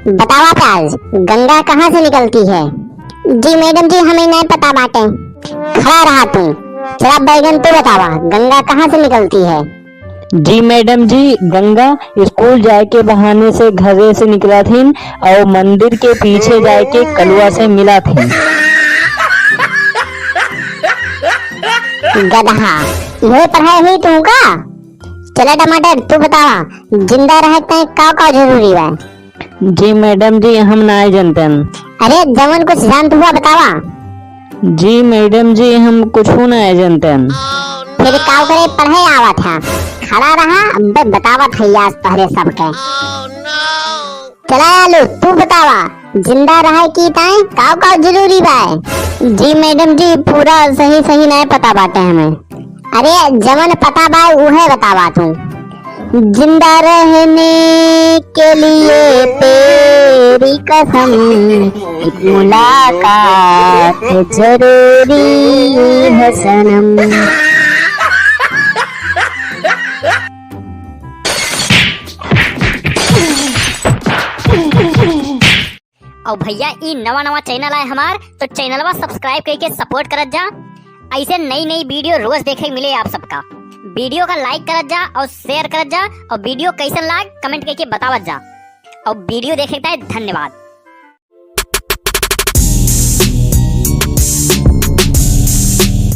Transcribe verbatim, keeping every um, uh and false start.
बतावा प्याज, गंगा कहाँ से निकलती है? जी मैडम जी, हमें नहीं पता बाटे। खड़ा रहा तू। चला बैगन, तू बतावा, गंगा कहाँ से निकलती है? जी मैडम जी, गंगा स्कूल जाए के बहाने से घरे से निकला थीन और मंदिर के पीछे जाए के कलुआ से मिला थीन। गदहा, यही पढ़ाई हुई तुमका? चला टमाटर, तू बतावा, जिंदा रहे के ताईं का का जरूरी बा? जी मैडम जी, हम नाय जनतन। अरे, जवन कुछ जानत हुआ बतावा। जी मैडम जी, हम कुछू नाय जनतन। फिर का करे, पढ़े आवत है? खड़ा रहा, अबे बतावत है आज तोहरे सबके। चला आलू, तू बतावा, जिंदा रहे की ताईं का का जरूरी बा? जी मैडम जी, पूरा सही सही नाय पता बाटे हमें। अरे, जवन पता बा उहे बतावा तू। जिंदा रहने के लिए तेरी कसम, एक मुलाकात जरूरी है सनम। और भैया, ई नवा नवा चैनल है हमार, तो चैनलवा सब्सक्राइब करके सपोर्ट करत जा। ऐसे नई नई वीडियो रोज देखे के मिले आप सबका। वीडियो का लाइक करत जा और शेयर करत जा, और वीडियो कैसन लाग कमेंट करके बतावत जा, और वीडियो देखे के ताईं धन्यवाद।